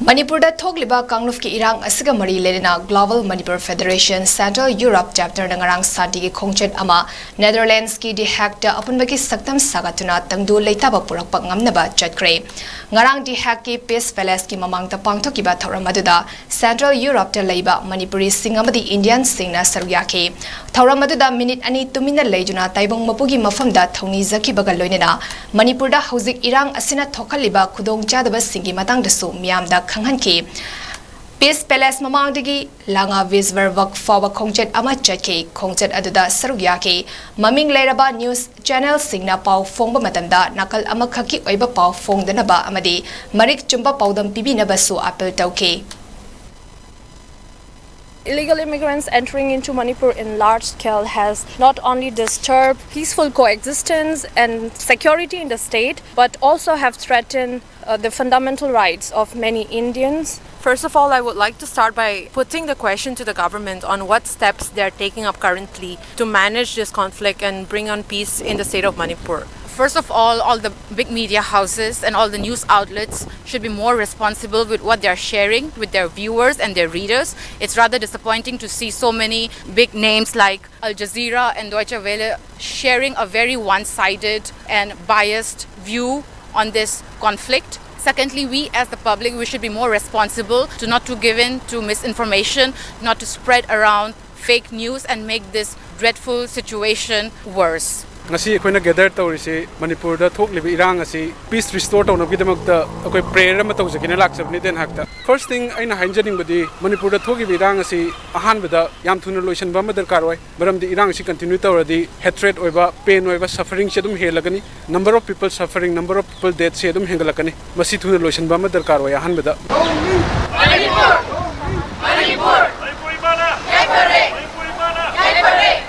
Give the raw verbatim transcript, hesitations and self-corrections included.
ꯃꯅꯤꯄꯨꯔꯗ ꯊꯣꯛꯂꯤꯕ ꯀꯥꯡꯂꯨꯞꯀꯤ ꯏꯔꯥꯡ ꯑꯁꯤꯒ ꯃꯔꯤ ꯂꯩꯅꯅ Global Manipur Federation Central Europe Chapterꯅ ꯉꯔꯥꯡ ꯁꯥꯟꯇꯤꯒꯤ ꯈꯣꯡꯆꯠ ꯑꯃ ꯅꯦꯗꯔꯂꯦꯟꯁꯀꯤ ꯗꯤ ꯍꯦꯒꯇ ꯑꯄꯨꯟꯕꯒꯤ ꯁꯛꯇꯝ ꯁꯥꯒꯠꯇꯨꯅ ꯇꯪꯗꯨ ꯂꯩꯇꯥꯕ ꯄꯨꯔꯛꯄ ꯉꯝꯅꯕ ꯆꯠꯈ꯭ꯔꯦ꯫ ꯉꯔꯥꯡ ꯗꯤ ꯍꯦꯒꯀꯤ ꯄꯤꯁ ꯄꯦꯂꯦꯁꯀꯤ ꯃꯃꯥꯡꯗ ꯄꯥꯡꯊꯣꯛꯈꯤꯕ ꯊꯧꯔꯝ ꯑꯗꯨꯗ ꯁꯦꯟꯇ꯭ꯔꯦꯜ ꯌꯨꯔꯣꯞꯇ ꯂꯩꯕ ꯃꯅꯤꯄꯨꯔꯤꯁꯤꯡ ꯑꯃꯗꯤ ꯏꯟꯗꯤꯌꯟꯁꯤꯡꯅ ꯁꯔꯨꯛ ꯌꯥꯈꯤ꯫ ꯊꯧꯔꯝ ꯑꯗꯨꯗ ꯃꯤꯅꯤꯠ ꯑꯅꯤ ꯇꯨꯃꯤꯟꯅ ꯂꯩꯗꯨꯅ ꯇꯥꯏꯕꯪ ꯃꯄꯨꯒꯤ ꯃꯐꯝꯗ ꯊꯧꯅꯤꯖꯈꯤꯕꯒ ꯂꯣꯏꯅꯅ ꯃꯅꯤꯄꯨꯔꯗ ꯍꯧꯖꯤꯛ ꯏꯔꯥꯡ ꯑꯁꯤꯅ ꯊꯣꯛꯍꯜꯂꯤꯕ ꯈꯨꯗꯣꯡꯆꯥꯗꯕꯁꯤꯡꯒꯤ ꯃꯇꯥꯡꯗꯁꯨ ꯃꯤꯌꯥꯝꯗ ꯈꯪꯍꯟꯈꯤ꯫ ꯄꯤꯁ ꯄꯦꯂꯦꯁ ꯃꯃꯥꯡꯗꯒꯤ ꯂꯥꯡꯒꯥ ꯕꯤꯖꯋꯔ ꯋꯛ ꯐꯥꯎꯕ ꯈꯣꯡꯆꯠ ꯑꯃ ꯆꯠꯈꯤ꯫ ꯈꯣꯡꯆꯠ ꯑꯗꯨꯗ ꯁꯔꯨꯛ ꯌꯥꯈꯤ꯫ ꯃꯃꯤꯡ ꯂꯩꯔꯕ ꯅ꯭ꯌꯨꯁ ꯆꯦꯅꯦꯜꯁꯤꯡꯅ ꯄꯥꯎ ꯐꯣꯡꯕ ꯃꯇꯝꯗ ꯅꯥꯀꯜ ꯑꯃꯈꯛꯀꯤ ꯑꯣꯏꯕ ꯄꯥꯎ ꯐꯣꯡꯗꯅꯕ ꯑꯃꯗꯤ ꯃꯔꯤꯛ ꯆꯨꯝꯕ ꯄꯥꯎꯗꯝ ꯄꯤꯕꯤꯅꯕꯁꯨ ꯑꯥꯄꯤꯜ ꯇꯧꯈꯤ꯫ Illegal immigrants entering into Manipur in large scale has not only disturbed peaceful coexistence and security in the state, but also have threatened uh, the fundamental rights of many Indians. First of all, I would like to start by putting the question to the government on what steps they are taking up currently to manage this conflict and bring on peace in the state of Manipur. First of all, all the big media houses and all the news outlets should be more responsible with what they are sharing with their viewers and their readers. It's rather disappointing to see so many big names like Al Jazeera and Deutsche Welle sharing a very one sided and biased view on this conflict. Secondly, we as the public, we should be more responsible to not to give in to misinformation, not to spread around fake news and make this dreadful situation worse. ꯉꯁꯤ ꯑꯩꯈꯣꯏꯅ gather ꯇꯧꯔꯤꯁꯤ ꯃꯅꯤꯄꯨꯔꯗ ꯊꯣꯛꯂꯤꯕ ꯏꯔꯥꯡ ꯑꯁꯤ piece restore ꯇꯧꯅꯕꯒꯤꯗꯃꯛꯇ ꯑꯩꯈꯣꯏ prayer ꯑꯃ ꯇꯧꯖꯒꯦꯅ ꯂꯥꯛꯆꯕꯅꯤ ꯗꯦꯟ ꯍꯥꯛꯇ꯫ ꯐꯥꯔꯁ ꯊꯤꯡ ꯑꯩꯅ ꯍꯥꯏꯖꯅꯤꯡꯕꯗꯤ ꯃꯅꯤꯄꯨꯔꯗ ꯊꯣꯛꯂꯤꯕ ꯏꯔꯥꯡ ꯑꯁꯤ ꯑꯍꯥꯟꯕꯗ ꯌꯥꯝ ꯊꯨꯅ ꯂꯣꯏꯁꯤꯟꯕ ꯑꯃ ꯗꯔꯀꯥꯔ ꯑꯣꯏ꯫ ꯃꯔꯝꯗꯤ ꯏꯔꯥꯡ ꯑꯁꯤ ꯀꯟꯇꯤꯅ꯭ꯌꯨ ꯇꯧꯔꯗꯤ ꯍꯦꯇ꯭ꯔꯦꯠ ꯑꯣꯏꯕ, ꯄꯦꯟ ꯑꯣꯏꯕ, ꯁꯐꯔꯤꯡꯁꯤ ꯑꯗꯨꯝ ꯍꯦꯜꯂꯒꯅꯤ꯫ Number of people suffering, number of people deathꯁꯤ ꯑꯗꯨꯝ ꯍꯦꯟꯒꯠꯂꯛꯀꯅꯤ꯫ ꯃꯁꯤ ꯊꯨꯅ ꯂꯣꯏꯁꯤꯟꯕ ꯑꯃ ꯗꯔꯀꯥꯔ ꯑꯣꯏ ꯑꯍꯥꯟꯕꯗ꯫